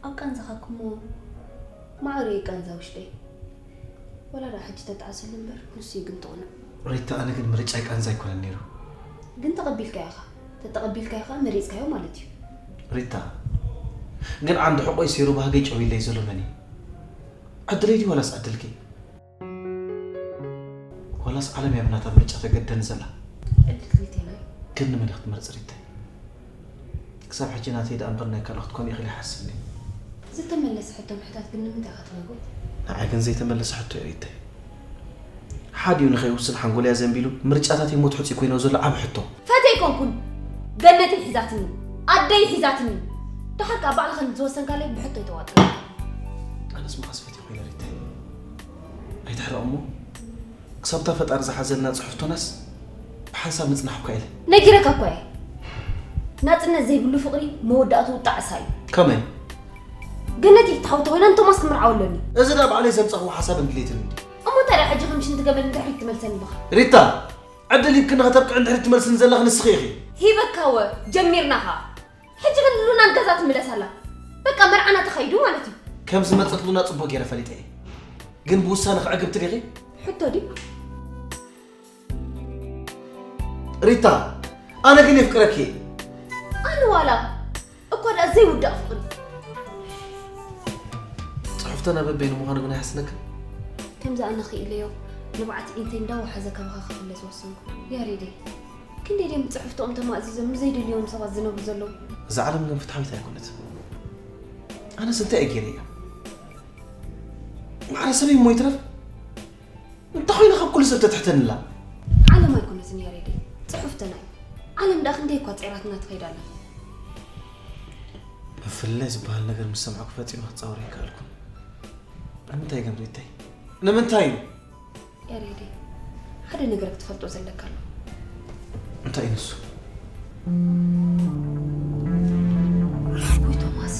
ኣብ ቃንዛኻ ክሞ ማዕረ እዩ ቃንዛ ውሽጠይ። ወላ ደኣ ሕጂ ተጣዕሰሉ እምበር ንሱ እዩ ግን ትቕኑዕ። ሪታ፣ ኣነ ግን ምርጫይ ቃንዛ ኣይኮነን ነይሩ። ግን ተቐቢልካዮ ኢኻ። ተተቐቢልካዮ ኸኣ መሪጽካዮ ማለት እዩ። ሪታ፣ ግን ዓንዲ ሕቖይ ሰይሩ ባህገይ ጨውይለይ ዘሎ መን እዩ? ዕድለይ ድዩ ዋላስ ዕድልኪ? ዋላስ ዓለም እያ ብናታ ምርጫ ተገደኒ ዘላ? ዕድል ክልቴና እዩ። ግን ንመን ክትመርጽ ሪታይ? ክሳብ ሕጂ ናተይ ደኣ እምበር ናይ ካልኦት ክትኮኒ ኢኺ ኢለ ይሓስብ ነይረ። ዝተመለሰ ሕቶ ምሕታት ግን ንምንታይ ኢኻ ትብህጎ? ንዓይ ግን ዘይተመለሰ ሕቶ እዩ ሪታይ። ሓዲኡ ንኸይውስን ሓንጎለይ ኣዘንቢሉ ምርጫታተይ ሞት ሕጹይ ኮይንኦ ዘሎ ዓቢ ሕቶ። ፈትየ ኣይኮንኩን። ገነተይ ሒዛትኒ። ኣደይ ሒዛትኒ። ደሓር ከኣ ባዕልኻ ንዝወሰንካለይ ብሕቶ ኣይተዋጥር። ኣነስ መዓስ ፈትየ ኮይነ ሪታይ? ኣይትሕረቕ እሞ። ክሳብ እታ ፈጣሪ ዝሓዘልና ጽሑፍቶናስ ብሓንሳብ ምጽናሕኳ ኢለ። ነጊረካ እኳ እየ። ናጽነት ዘይብሉ ፍቕሪ መወዳእትኡ ጣዕሳ እዩ። ከመይ? ገነት ይፍትሓዊ ተኾይና ንቶማስ ክምርዓው ኣሎኒ። እዚ ዳ ባዕለይ ዘምጻኽዎ ሓሳብን ድሌትን እንድዩ። እሞ ታዲያ ሕጂ ከም ሽንቲ ገመል ንድሕሪት ትመልሰኒ ዲኻ? ሪታ፣ ዕድል ሂብክኒ ከተብቅዕን ድሕሪት ትመልስኒ ዘለኺ ንስኺ ኢኺ። ሂበካወ፣ ጀሚርና ኸኣ። ሕጂ ግን ሉና ንገዛ ትምለስ ኣላ። በቃ መርዓና ተኻይዱ ማለት እዩ። ከም ዝመጸት ሉና ጽቡቕ ገይረ ፈሊጠ እየ። ግን ብውሳነኺ ዕግብቲ ዲኺ? ሕቶ ድዩ? ሪታ፣ ኣነ ግን የፍቅረኪ እየ። ኣነ ዋላ እኳ ደኣ ዘይውዳእ ፍቕሪ። ጽሑፍተና በበይኑ ምዃኑ ግን ኣይሓስነክን? ከምዚ ኣነ ክኢለዮ ንብዓት ዒንተይ እንዳወሓዘ ካባኻ ክፍለ ዝወሰንኩ። ያሬደይ፣ ክንደይ ድዮም ብጽሑፍትኦም ተማእዚዞም ንዘይደልዮም ሰባት ዝነብሩ ዘለዉ? እዛ ዓለም ግን ፍትሓዊት ኣይኮነትን። ኣነስ እንታይ እየ ገይረ እየ? ማዕረ ሰበይ እሞ ይትረፍ እንታይ ኮይና ካብ ኩሉ ሰብ ተትሕተኒ ኣላ? ዓለም ኣይኮነትን ያሬደይ፣ ጽሑፍተና እዩ። ዓለም ደኣ ክንደይ እኳ ጸይራትና ትኸይድ ኣላ። ምፍልላይ ዝበሃል ነገር ምስ ሰማዕኩ ፈጺመ ክጻወር ኣይከኣልኩን። ንምንታይ ግን ሪተይ? ንምንታይ እዩ? ያሬደይ፣ ሓደ ነገር ክትፈልጦ ዘለካ ኣሎ። እንታይ እዩ ንሱ? ወይ ቶማስ።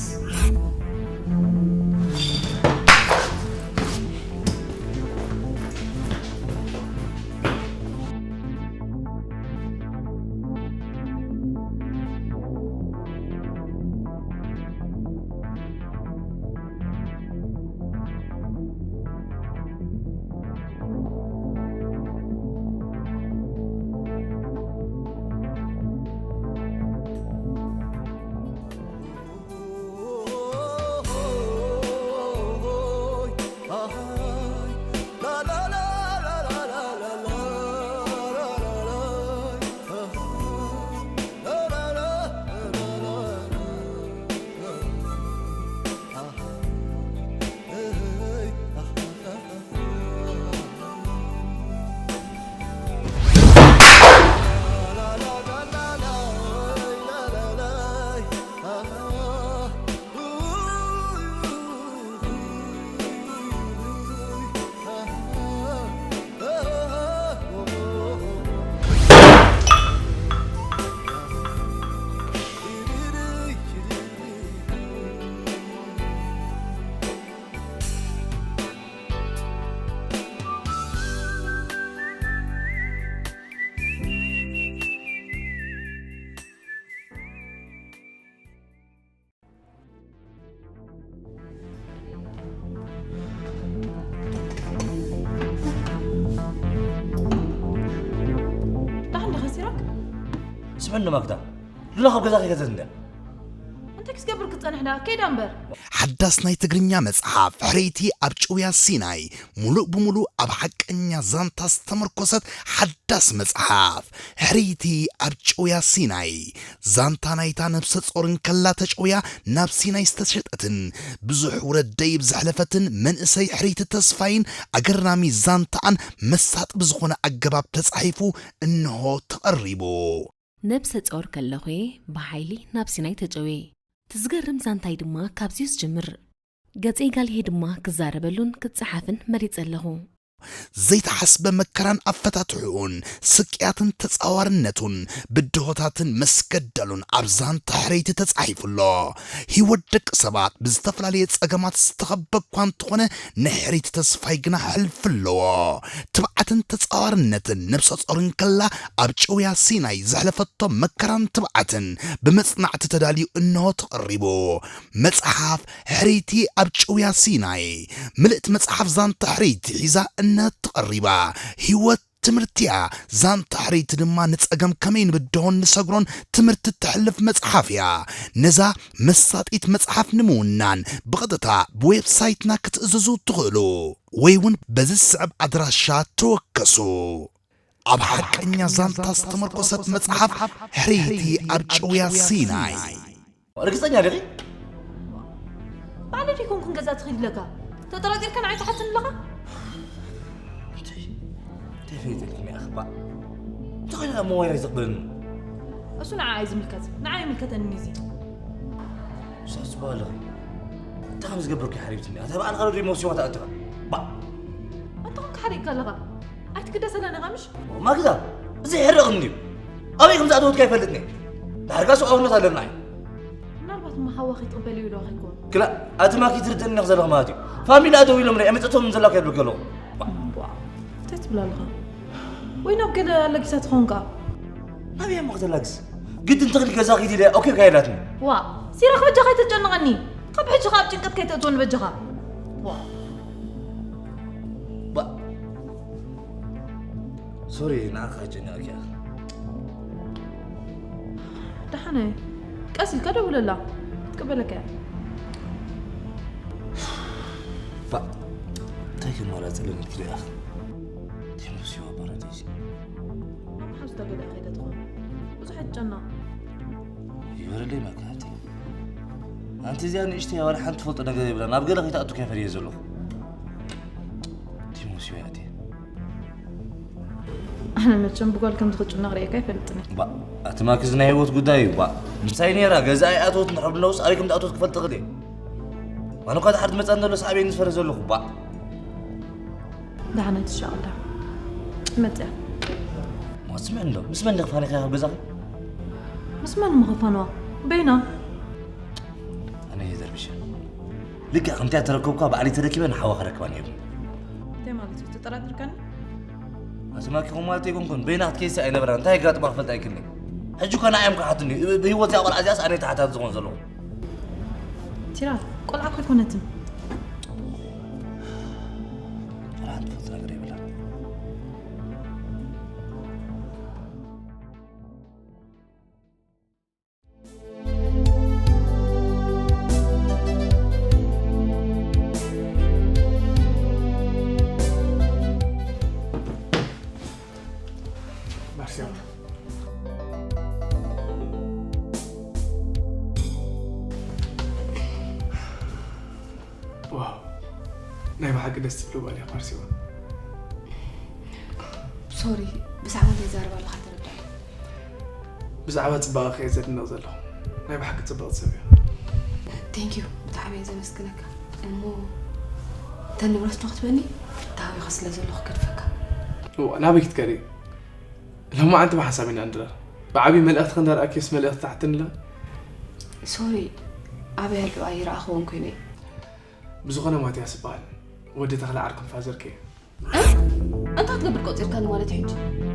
ስምዕኒ ማክዳ፣ ሉላ ካብ ገዛ ከይገዘት እንድያ። እንታይ ክትገብር ክትጸንሕ ደኣ? ከይዳ እምበር። ሓዳስ ናይ ትግርኛ መጽሓፍ ሕርይቲ ኣብ ጭውያ ሲናይ፣ ምሉእ ብምሉእ ኣብ ሓቀኛ ዛንታ ዝተመርኮሰት ሓዳስ መጽሓፍ። ሕርይቲ ኣብ ጭውያ ሲናይ፣ ዛንታ ናይታ ነብሰ ጾር እንከላ ተጨውያ ናብ ሲናይ ዝተሸጠትን ብዙሕ ውረድ ደይብ ዘሕለፈትን መንእሰይ ሕርይቲ ተስፋይን ኣገራሚ ዛንታኣን መሳጢ ብዝኾነ ኣገባብ ተጻሒፉ እንሆ ተቐሪቡ። ነብሰ ጾር ከለኹ'የ ብሓይሊ ናብ ሲናይ ተጨውየ። እቲ ዝገርም ዛንታይ ድማ ካብዚ'ዩ ዝጅምር። ገጸይ ጋልሄ ድማ ክዛረበሉን ክጸሓፍን መሪጸ ኣለኹ። ዘይተሓስበ መከራን ኣፈታትሕኡን፣ ስቅያትን ተጻዋርነቱን፣ ብድሆታትን መስገደሉን ኣብ ዛንታ ሕርይቲ ተጻሒፉ ኣሎ። ህይወት ደቂ ሰባት ብዝተፈላለየ ጸገማት ዝተኸበ እኳ እንተኾነ፣ ንሕርይቲ ተስፋይ ግና ሕልፊ ኣለዎ። ትብዓትን ተጻዋርነትን ነብሰ ጾር እንከላ ኣብ ጭውያ ሲናይ ዘሕለፈቶ መከራን ትብዓትን ብመጽናዕቲ ተዳልዩ እንሆ ተቐሪቡ። መጽሓፍ ሕርይቲ ኣብ ጭውያ ሲናይ። ምልእቲ መጽሓፍ ዛንታ ሕርይቲ ሒዛ እንሆ ተቐሪባ። ህይወት ትምህርቲ'ያ። ዛንታ ሕርይቲ ድማ ንጸገም ከመይ ንብድሆን ንሰግሮን ትምህርቲ እተሕልፍ መጽሓፍ እያ። ነዛ መሳጢት መጽሓፍ ንምውናን ብቐጥታ ብዌብሳይትና ክትእዝዙ ትኽእሉ ወይ እውን በዚ ዝስዕብ ኣድራሻ ተወከሱ። ኣብ ሓቀኛ ዛንታ ዝተመርኮሰት መጽሓፍ ሕርይቲ ኣብ ጭውያ ሲናይ። ርግጸኛ ዲኺ? ባዕለይ ዲኮንኩን ገዛ ትኽእል ኣለካ? ተጠራጢርካ ንዓይ ትሓትን ኣለኻ? እንታይ ፈይተልክኒ ኣኽባ? እንታይ ኮይነ ኣብ ሞባይል ኣይዘቕበለኒ? እሱ ንዓ እዩ ዝምልከት። ንዓ ይምልከተኒ እዚ። እሳ ጽቡቕ ኣለኺ። እንታይ ከም ዝገብርኪ ሓሪብትኒ። ኣታ ብኣንኻ ዶ ዲሞስዮን ተኣትኻ? ባ! ኣንታ ኮንካ ሓሪቕካ ኣለኻ? ኣይትግደሰላን ኢኻ ምሽ? ማግዳ፣ እዚ ይሕረቕኒ እዩ። ኣበይ ከም ዝኣተወትካ ኣይፈልጥን እየ። ዳርጋ ሰብኣውነት ኣለና እዩ። ምናልባት እሞ ሓዋ ከይትቕበል እዩ ኢሉ ከይኮን። ክላ፣ ኣቲ ማኪ ትርድእኒ ኢኺ ዘለኺ ማለት እዩ። ፋሚላ ደው ኢሎም ርኣ፣ መጸቶም ዘላ ከይብልኪ ኣለኹ። ቧ፣ እንታይ ትብል ኣለኻ? ወይ ናብ ገለ ኣለጊሳ ትኸውን ከኣ? ናበይ እሞ ከተላግስ? ግድን ትኽሊ ገዛ ኪድ ኢለ ኦኬ ካይላትኒ። ዋ፣ ሲራክ በጃኻ ኣይተጨንቐኒ። ካብ ሕጂ ከኣ ኣብ ጭንቀት ከይተእትወኒ በጃኻ። ዋ። ባ-፣ ሶሪ፣ ንዓኻ ከጨንቐኪ እያ። ደሓነ፣ ቀስ ኢልካ ደውለላ፣ ትቅበለካ እያ። ባ-፣ እንታይ ከማራጽ ኣለኒ ኢልኪ ዶ ኢኻ? ቴምብስዮ ፓራዳይስ። ናብ ሓዙታ ገለ ከይደ ትኾን። ብዙሕ ኣይትጨነቕ። ይበረለይ መካቲ። ኣንቲ እዚኣ ንእሽተይ ዋላ ሓንቲ ትፈልጦ ነገር የብላን። ኣብ ገለ ከይትኣቱ ከይፈርየ ዘለኹ። ቲሞስዮ ያቴ። ኣነ መቸም ብጓል ከምዚ ክጭነቕ ርእየካ ኣይፈልጥን እየ። ባ፣ ኣቲ ማክስ ናይ ህይወት ጉዳይ እዩ። ባ፣ ምሳይ ነይራ፣ ገዛ ኣይኣተወት እንድሕር ብነውስ ኣበይ ከም ትኣተወት ክፈልጥ እኽእል እየ። ኣነ እኳ ድሓር ትመጻ እንተሎ ሳዕበይ ዝፈረ ዘለኹ። ባ። ደሓን ኣይትሻቐል ደሓን። መጽያ። ማ፣ ስምዕ እንዶ፣ ምስ መን ዲኺ ፋኒኻ ካብ ገዛኺ? ምስ መን ምኽፋንዋ? በይና። ኣነ እየ ደርቢሸ። ልክዕ ከምቲ እያ ተረከብኳ፣ ባዕለይ ተረኪበ ንሓዋ ከረክባ ነይሩ። እንታይ ማለት እዩ? ተጠራጢርካኒ? ኣስማኪኹም ማለት ኣይኮንኩን፣ በይና ክትከይሲ ኣይነበራን። እንታይ የጋጥማ ክፈልጥ ኣይክእልን። ሕጂ እኮ ንዓይ እዮም ክሓቱኒ። ብ-፣ ብህይወት እዚኣ ቆልዓ እዚኣስ ኣነ ተሓታቲ ዝኾን ዘለኹ። ቲራ፣ ቆልዓ እኮ ኣይኮነትን። ቲራ፣ ትፈልጥ ነገር የብላን። ማርሴል። ዋው፣ ናይ ብሓቂ ደስ ትብሉ ጓል ኢኻ ኣርሴማ። ሶሪ፣ ብዛዕባ እንታይ ይዛረብ ኣለኻ ኣይተረዳእኩን። ብዛዕባ ጽባቐኺ እየ ዘድንቕ ዘለኹ። ናይ ብሓቂ ጽብቕቲ ሰብ ኢኺ። ቴንክ ዩ፣ ብጣዕሚ እየ ዘመስግነካ። እሞ እተን ንብረት ዶ ክትበኒ? ተሃዊኸ ስለ ዘለኹ ክገድፈካ። እዋ፣ ናበይ ክትከዲ? ሎማዓንቲ ብሓሳብ ኢና ንድረር። ብዓብዪ መልእኽቲ ክንደርኣኪስ መልእኽቲ ትሓትኒ ኣለኺ? ሶሪ፣ ኣበይ ኣለዋ? ኣይረኣኽዎን ኮይነ። ብዝኾነ ማትያስ እበሃል። ወዲ ተኽለ ዓርክን ፋዘርኪ እየ። እ? እንታይ ክትገብር ቆጺርካኒ ማለት እዩ ሕጂ?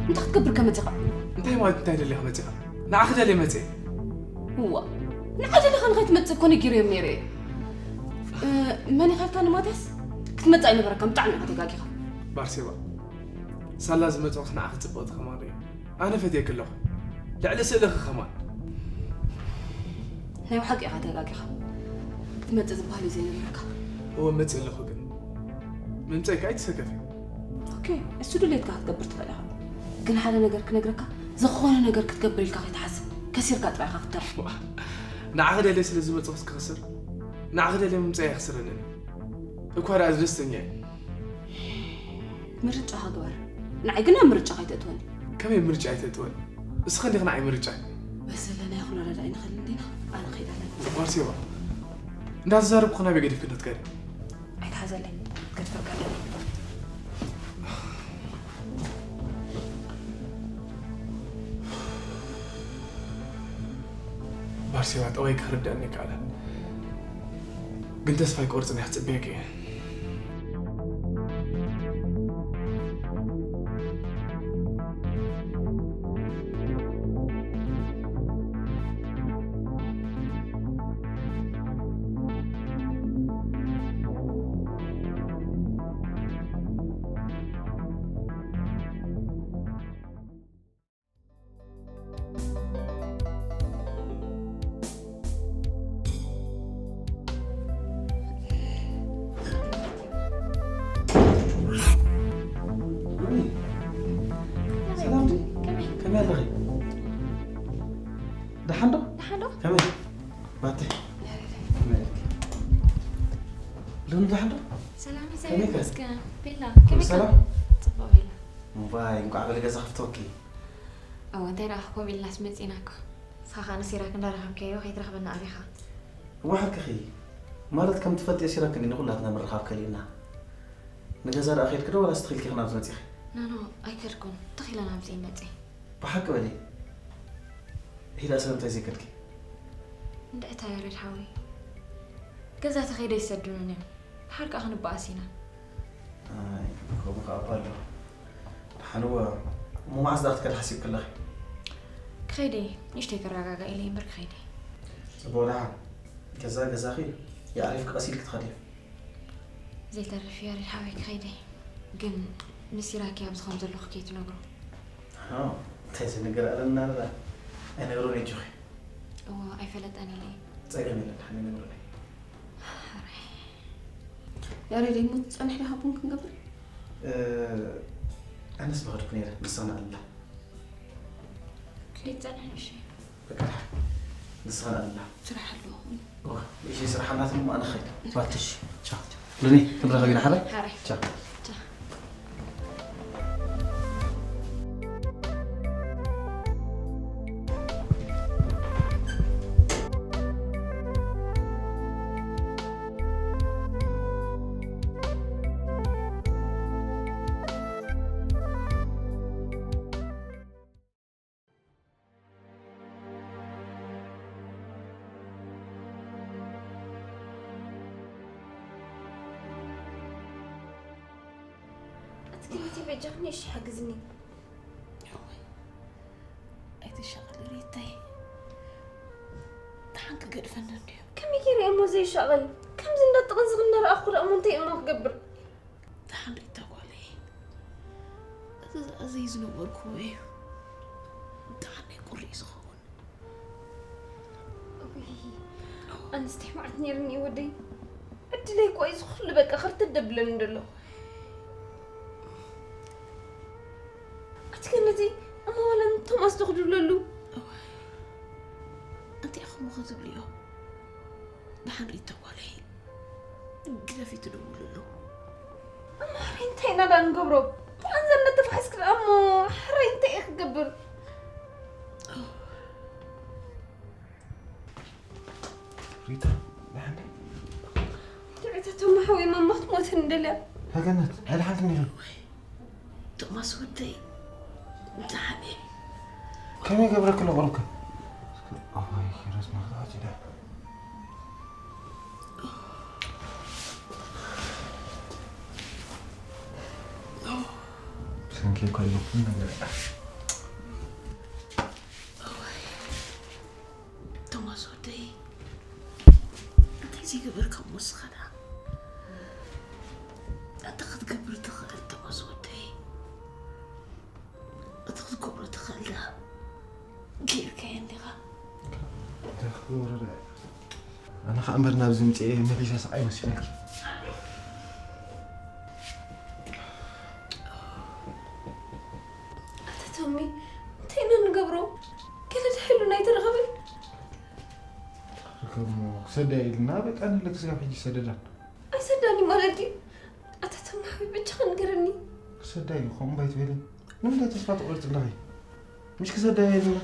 እንታይ ክትገብር ከ መጺኻ? እንታይ ማለት እንታይ ደሊኻ መጺኻ? ንዓኺ ደልየ መጽየ። እዋ፣ ንዓይ ደሊኻ ንኸይትመጽእ እኮ ነጊረዮም ነይረ እየ። እ፣ መን ኢኻ ኢልካኒ ማትያስ? ክትመጽእ ኣይነበረካን፣ ብጣዕሚ ኢኻ ተጋጊኻ። ባርሴባ፣ ሳላ ዝመጽኦስ ንዓኺ ጽብቕቲ ከማን ርእየ። ኣነ ፈትየኪ ኣለኹ። ልዕሊ ስእልኺ ከማን። ናይ ብሓቂ ኢኻ ተጋጊኻ። ክትመጽእ ዝበሃል እዩ ዘይነበረካ። እወ፣ እመጽእ ኣለኹ ግን። ምምጻእኪ ኣይትሰከፊ። ኦኬ፣ እሱ ድሌትካ ክትገብር ትኽእል ኢኻ። ግን ሓደ ነገር ክነግረካ፣ ዝኾነ ነገር ክትገብር ኢልካ ከይትሓስብ። ከሲርካ ጥራይ ኢኻ ክትተርፍ። ንዓኺ ደልየ ስለ ዝመጽኹስ ክኸስር? ንዓኺ ደልየ ምምጻእ የኽስረኒ። እኳ ደኣ ደስተኛ እየ። ምርጫኻ ግበር። ንዓይ ግን ኣብ ምርጫኻ ኣይተእትወኒ። ከመይ ምርጫ ኣይተእትወኒ? እስኺ እንዲኺ ንዓይ ምርጫ። በሰለና ይኹን ኣረዳኢ ንኽእል እንዲና ኣነ ኸይድ ኣለና። ባርሴባ እንዳተዛረብኩ ናበይ ገዲፍክና ትከዲ? ኣይትሓዘለይ። ክትፈርቀለይ። ባርሴባ ጠባይ ክርዳእኒ ይከኣላል፣ ግን ተስፋ ኣይቆርጽን እየ፣ ክጽበየኪ እየ። ሰላም ድዩ? ከመይ ኣለኺ? ደሓን ዶ? ደሓን ዶ? ከመይ? ባቲ? ከመይ ኣለኪ? ሎሚ ደሓን ዶ? ሰላም ከመይ ከ? ይመስገን። ቤላ ኩሉ ከመይ ሰላም? ጽቡቕ ቤላ። እምባይ እንኳዕ በለ ገዛ ከፍተወኪ። እወ እንታይ ደኣ ከምኡ ኢልናስ መጺና እኮ። ንስኻ ከኣ ንሲራክ እንዳረኸብካዮ ከይትረኽበና ኣቢኻ። እዋ ሓቅኺ። ማለት ከም ትፈልጥዮ ሲራክ እንዲ ንኹላትና ምርኻብ ከሊእና። ንገዛ ደኣ ከይድኪ ዶ ዋላስ ተኺልኪ ኢኺ ናብዚ መጺኺ? ኖ ኖ ኣይከድኩን። ትኺለ ናብዚ እየ መጺአ። ብሓቂ በሊ። ሂላ ስለምንታይ ዘይከድኪ? እንድዕታ ያሬድ ሓወይ። ገዛ ተኸይደ ይሰዱንን እዮም። ድሓር ከኣ ክንበኣስ ኢና። ኣይ ከምኡ ከኣ እኳ ኣሎ። ደሓን እወ። እሞ መዓስ ደኣ ክትከዲ ሓሲብኪ ኣለኺ? ክኸይደ እየ። ንእሽተይ ክረጋጋእ ኢለ እየ እምበር ክኸይደ እየ። ጽቡቕ ደሓን። ገዛ ገዛኺ እዩ። የዕሪፍኪ ቀስ ኢልኪ ትኸዲ። ዘይተርፍ ያሬድ ሓወይ ክኸይደ እየ። ግን ንሲራክ ኣብዚ ከም ዘለኹ ከይትነግሮ። ኣሃ፣ እንታይ ዝንገር ኣለና ኣላ። ኣይነግሮን እየ ጆኺ። እወ ኣይፈለጠን ኢለ እየ። ጸገም የለን፣ ደሓን ኣይነግሮን እየ። ሓራይ። ያሬድ እሞ ትጸንሕ ዲኻ ቡን ክንገብር? እ፣ ኣነስ በኸድኩ ነይረ፣ ንስኽን ኣላ። ከይትጸንሕ ንእሽተይ። በቃ፣ ንስኽን ኣላ። ስራሕ ኣለኹ። ዋ፣ ንእሽተይ ስራሕ እናትም ኣነ ኸይድ። ባትሽ፣ ቻው። ሉኒ፣ ክንራኸብ ኢና ሓራይ? ሓራይ። ቻው። ቻው። ኣትክልቲ በጃኽኒ እሺ ሓግዝኒ። እዋይ፣ ኣይትሻቐሊ ሪታይ። ደሓን ክገድፈና እንድዩ። ከመይ ገይረ እሞ ዘይሻቐል? ከምዚ እንዳተቐንዝቕ እናረኣኹ ደኣ እሞ እንታይ እሞ ክገብር? ደሓን ሪታ ጓለይ። እዚ ዝኣዘይ ዝነበርኩዎ እዩ። ደሓን ናይ ቁሪ እዩ ዝኸውን። ውይ፣ ኣነስ እንታይ መዓት ነይርኒ ወደይ። ዕድለይ እኮ እዩ እዚ ኩሉ በቃ ክርተት ደብለኒ ደሎ። ኣቲ ከነዚ እሞ ዋላ ንቶማስ ዶ ክድብለሉ? እንታይ ኢኹም ክትብልዮ? ደሓን ሪታ ጓለይ። ግደፊ ትደውሉ ኣለዉ። እሞ ሕራይ እንታይ ኢና ዳ ንገብሮ? ብኣንዘር ነተፋሒስክ ደኣ እሞ ሕራይ እንታይ እየ ክገብር? ሪታ፣ ደሓን ዲ? ድዕተቶም ሓወይ ማማ ክትሞት እንደልያ። ሃገነት፣ ኣይደሓንክን ዲኺ? ቶማስ ወደይ፣ ደሓን እየ። ከመይ ገብረኪ ኣሎ ቁሩብከ? ኣዋይ፣ ኪሮስ መኽታወቲ ዳ። ብሰንኪ እኮ ኣሎ ኩሉ ነገር። ቶማስ ወደይ፣ እንታይ ዘይገበርካ እሞ ንስኻ ደኣ? እንታይ ክትገብር ትኽእል ቶማስ ወደይ? እቲ ክትገብሮ ትኽእል ደኣ ጌርካዮ እንዲኻ። እንታይ ክገብሮ ደኣ? ኣነ ኸኣ እምበር ናብዚ ምፅኤ መሊሰ ስዓይ መሲለኪ። ኣታ ቶሚ፣ እንታይ ኢና ንገብሮ? ገለ ድሕሉን ኣይተረኸበን? ርከብሞ ክሰዳ ኢልና በቃ ንለ ክስጋብ ሕጂ ይሰደዳን። ኣይሰዳኒ ማለት ድዩ? ኣታ ቶሚ ሓወይ፣ በጃኻ ንገረኒ። ክሰዳ እዩ፣ ከምኡ ባይትበሊ። ንምንታይ ተስፋ ትቆርጽ ኣለኺ? ምሽ ክሰዳ ኢልና።